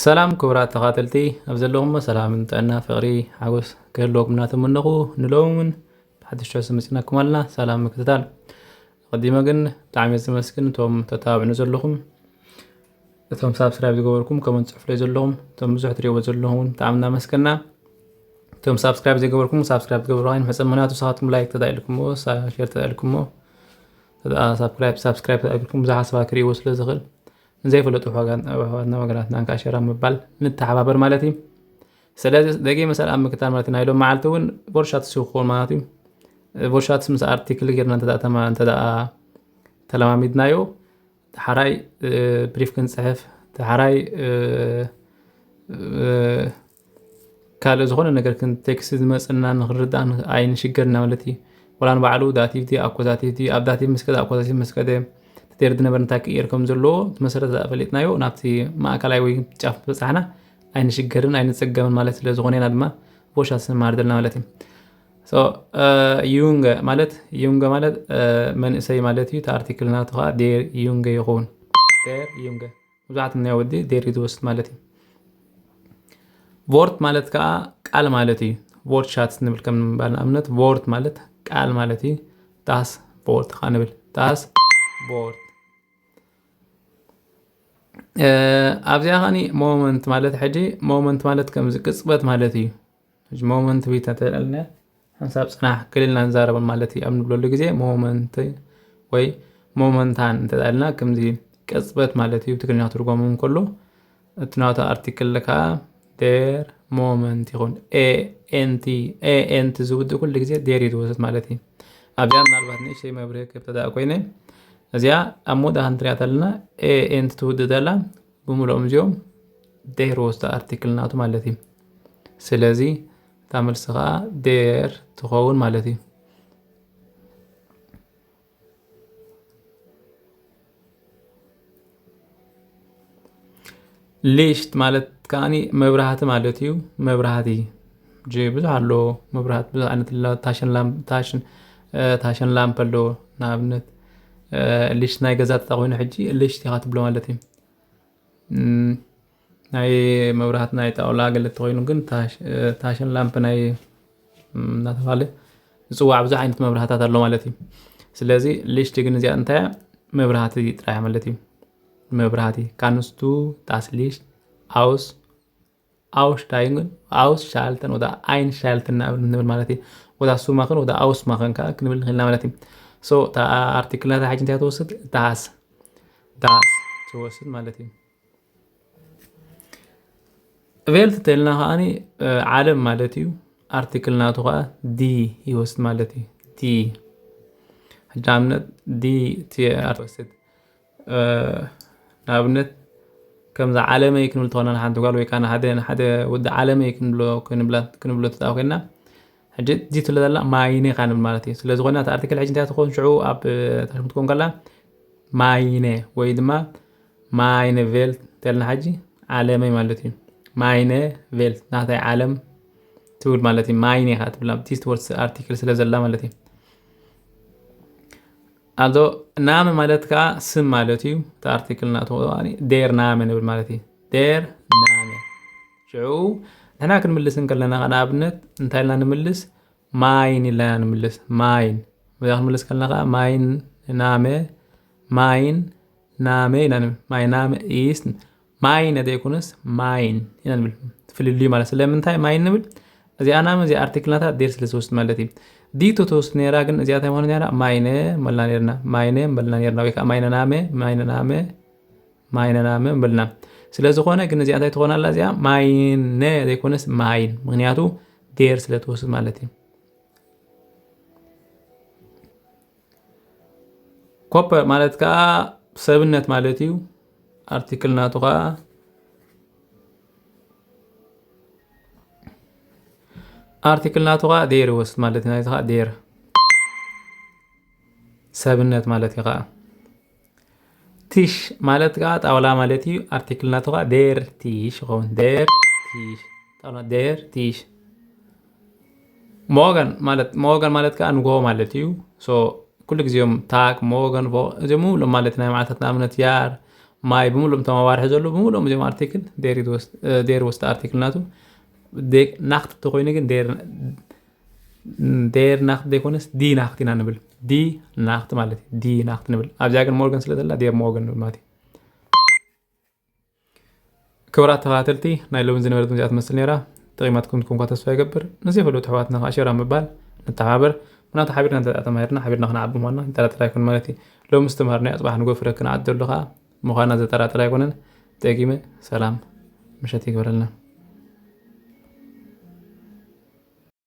ሰላም ክቡራት ተኻተልቲ፣ ኣብ ዘለኹሞ ሰላምን ጥዕና፣ ፍቕሪ፣ ሓጎስ ክህልወኩም እናተመነኹ፣ ንሎሚ እውን ብሓድሽ ትሕዝቶ መፂናኩም ኣለና። ሰላም ምክትታል። ኣቐዲመ ግን ብጣዕሚ እየ ዘመስግን እቶም ተተባብዕኑ ዘለኹም፣ እቶም ሳብስክራይብ ዝገበርኩም፣ ኮመንት ፅሑፍለይ ዘለኹም፣ እቶም ብዙሕ ትሪእዎ ዘለኹም እውን ብጣዕሚ እናመስገና። እቶም ሳብስክራይብ ዘይገበርኩም ሳብስክራይብ ትገብሩ ኣይንሕፀን፣ ምክንያቱ ንስኻትኩም ላይክ ተታኢልኩምዎ፣ ሳ-፣ ሼር ተታኢልኩምዎ፣ ተታ-፣ ሳብስክራይብ፣ ሳብስክራይብ ተታኢልኩም ብዙሓት ሰባት ክሪእዎ ስለ ዝኽእል፣ ንዘይፈለጡ ኣሕዋትና ወገናትና እንካ ሸራ ምባል ንተሓባበር ማለት እዩ። ስለዚ ደጊመ ሰላም ምክታል ማለት እዩ። ናይ ሎም መዓልቲ እውን ቮርሻትስ ክኸውን ማለት እዩ። ቮርሻትስ ምስ ኣርቲክል ጌርና እንተ ደኣ ተማ-፣ እንተ ደኣ ተለማሚድናዮ፣ ዳሕራይ፣ እ፣ ብሪፍ ክንጽሕፍ፣ ዳሕራይ፣ እ፣ እ፣ ካልእ ዝኾነ ነገር ክን-፣ ቴክስት ዝመጽና ንኽንርዳእ ን-፣ ኣይንሽገርና ማለት እዩ። ወላ ንባዕሉ ዳቲቭ ድዩ ኣኮዛቲቭ ድዩ፣ ኣብ ዳቲቭ ምስ ከደ ኣኮዛቲቭ ምስ ከደ፣ እቲ ዴር ዝነበረ እንታይ ክቕየር ከም ዘለዎ እቲ መሰረት ፈሊጥናዮ፣ ናብቲ ማእከላይ ወይ ጫፍ በጻሕና ኣይንሽገርን ኣይንጸገምን ማለት ስለ ዝኾነ ኢና ድማ ቮርሻትስ ንመሃር ዘለና ማለት እዩ። So፣ እ፣ ዩንገ ማለት፣ ዩንገ ማለት፣ እ፣ መንእሰይ ማለት እዩ። እቲ ኣርቲክል ናቱ ከዓ ዴር ዩንገ ይኸውን። ዴር ዩንገ። መብዛሕትኡ ናይ ወዲ ዴር እዩ ዝወስድ ማለት እዩ። ቮርት ማለት ከዓ ቃል ማለት እዩ። ቮርትሻትስ ንብል ከም ምባል ንኣብነት ቮርት ማለት ቃል ማለት እዩ። ዳስ ቮርት ከዓ ንብል። ዳስ ቮርት። እ፣ ኣብዚኣ ከዓኒ ሞመንት ማለት ሕጂ ሞመንት ማለት ከምዚ ቅጽበት ማለት እዩ። ሕጂ ሞመንት ቢታ ተልዕልና ሓንሳብ ጽናሕ ክልልና ንዛረበን ማለት እዩ ኣብ ንብለሉ ግዜ ሞመንት ወይ ሞመንታን እንተልዕልና ከምዚ ቅጽበት ማለት እዩ ብትግርኛ ክትርጎሙ እንከሎ፣ እቲ ናቱ ኣርቲክል ከዓ ዴር ሞመንት ይኹን። ኤ ኤን ቲ፣ ኤ ኤን ቲ ዝውድእ ኩሉ ግዜ ዴር እዩ ዝወስድ ማለት እዩ። ኣብዚኣ ምናልባት ንእሽተይ መብርሂ ክህብ ተደኣ ኮይነ፣ እዚኣ ኣብ መወዳእታ ንትሪኣ ተለና ኤ ኤን ቲ ትውድእ ዘላ ብምልኦም እዚኦም ዴር ወስድ ኣርቲክል ናቱ ማለት እዩ። ስለዚ እታ መልሲ ከዓ ዴር ትኸውን ማለት እዩ። ሊሽት ማለት ከዓኒ መብራህቲ ማለት እዩ። መብራህቲ፣ ጂ-፣ ብዙሕ ኣሎ። መብራህቲ ብዙሕ ዓይነት ኣሎ። ታሽን ላም-፣ ታሽን፣ እ፣ ታሽን ላምፕ ኣሎ። ንኣብነት፣ እ፣ ሊሽት ናይ ገዛ ተኾይኑ ሕጂ ሊሽት ኢኻ ትብሎ ማለት እዩ። እም፣ ናይ መብራህቲ ናይ ጣውላ ገለ ተኾይኑ ግን ታሽ-፣ እ፣ ታሽን ላምፕ ናይ፣ እም፣ እናተባህለ ዝፅዋዕ ብዙሕ ዓይነት መብራህታት ኣሎ ማለት እዩ። ስለዚ ሊሽት ግን እዚኣ እንታይ እያ? መብራህቲ ጥራይ ማለት እዩ። መብራህቲ። ካንስቱ ዳስ ሊሽት፣ ኣውስ፣ ኣውስሽታይን፣ ኣውስሻልተን ኦዳ ኣይንሻልተን ንብል ማለት እዩ። ኦዳ ሱማኸን ኦዳ ኣውስማኸን ከዓ ክንብል ንኽእል ኢና ማለት እዩ። ሶ፣ እታ ኣርቲክል ናታ ሕጂ እንታይ ትወስድ? ዳስ፣ ዳስ ትወስድ ማለት እዩ። ቬልት ተልና ከዓኒ፣ እ፣ ዓለም ማለት እዩ። ኣርቲክል ናቱ ከዓ ዲ ይወስድ ማለት እዩ። ዲ። ሕጂ ኣብነት ዲ እቲ ኣርቲክል ወስድ። እ፣ ንኣብነት ከምዛ ዓለመይ ክንብል ተኾና ንሓንቲ ጓል ወይ ከዓ ንሓደ፣ ንሓደ ወዲ ዓለመይ ክንብሎ፣ ክንብላ፣ ክንብሎ ተደኣ ኮይንና፣ ሕጂ ዲ ትብሎ ዘላ ማይነ ኢኻ ንብል ማለት እዩ። ስለ ዝኾነ እታ ኣርቲክል ሕጂ እንታይ ትኸውን? ሽዑ ኣብ፣ እ፣ ታሪኽ ትከውን ከላ ማይነ ወይ ድማ ማይነ ቬልት ተልና ሕጂ ዓለመይ ማለት እዩ። ማይነ ቬልት ናተይ ዓለም ትብል ማለት እዩ። ማይነ ኢኻ ትብል፣ ኣብቲ ትወርስ ኣርቲክል ስለ ዘላ ማለት እዩ። ኣዞ ናመ ማለት ከዓ ስም ማለት እዩ። እቲ ኣርቲክል ናቱ ዴር ናመ ንብል ማለት እዩ። ዴር ናመ። ሽዑ ንሕና ክንምልስ እንከለና፣ ንኣብነት እንታይ ኢልና ንምልስ? ማይን ኢልና ንምልስ። ማይን። በዛ ክንምልስ ከለና ከዓ ማይን ናመ፣ ማይን ናመ ኢና ንብል። ማይ ናመ ኢስ ማይነ ዘይኮነስ ማይን ኢና ንብል። ፍልልዩ ማለት ስለምንታይ ማይን ንብል? እዚኣ ናመ እዚኣ ኣርቲክል ናታ ዴር ስለ ዝወስድ ማለት እዩ። ዲቶ ትወስድ ነይራ፣ ግን እዚኣ እንታይ ምኾነ ነይራ? ማይነ መልና ነይርና። ማይነ መልና ነይርና። ወይ ከዓ ማይነ ናመ፣ ማይነ ናመ፣ ማይነ ናመ መልና። ስለ ዝኾነ ግን እዚኣ እንታይ ትኾን ኣላ? እዚኣ ማይነ ዘይኮነስ ማይን። ምክንያቱ ዴር ስለ ትወስድ ማለት እዩ። ኮፐ ማለት ከዓ ሰብነት ማለት እዩ። ኣርቲክል ናቱ ከዓ፣ ኣርቲክል ናቱ ከዓ ዴር ይወስድ ማለት እዩ። ናይዚ ከዓ ዴር ሰብነት ማለት እዩ ከዓ። ቲሽ ማለት ከዓ ጣውላ ማለት እዩ። ኣርቲክል ናቱ ከዓ ዴር ቲሽ ይኸውን። ዴር ቲሽ። ጣውላ ዴር ቲሽ። ሞርገን ማለት፣ ሞርገን ማለት ከዓ ንግሆ ማለት እዩ። ሶ ኩሉ ግዜ እዮም ታግ፣ ሞርገን፣ ቮ-፣ እዚኦም ሙሉእ ማለት ናይ መዓልታት ንኣብነት ያር፣ ማይ ብምሉኦም እቶም ኣዋርሒ ዘለዉ ብምሉኦም እዚኦም ኣርቲክል ዴር ወስት ኣርቲክል ናቱ ናክት እንተኮይኑ ግን ዴር ናክት ዘይኮነስ ዲ ናክት ኢና ንብል። ዲ ናክት ማለት እዩ። ዲ ናክት ንብል። ኣብዚኣ ግን ሞርገን ስለ ዘላ ዴር ሞርገን ንብል ማለት እዩ። ክቡራት ተኸታተልቲ፣ ናይ ሎሚ ዝነበረት እዚኣ ትመስል ነይራ። ጠቒማትኩም ትኮንኳ ተስፋ ይገብር። ንዘይፈለጡ ኣሕዋትና ከዓ ሸራ ምባል ንተሓባበር። ምክንያቱ ሓቢርና እንተ ተማሂርና ሓቢርና ክንዓቢ ምኳንና ይጠራጠር ኣይኮን ማለት እዩ። ሎሚ ዝተምሃርናዮ ፅባሕ ንጎ ፍረ ክንዓድ ዘሎ ከዓ ምኳና ዘጠራጥር ኣይኮነን። ደጊመ ሰላም ምሸት ይግበረልና።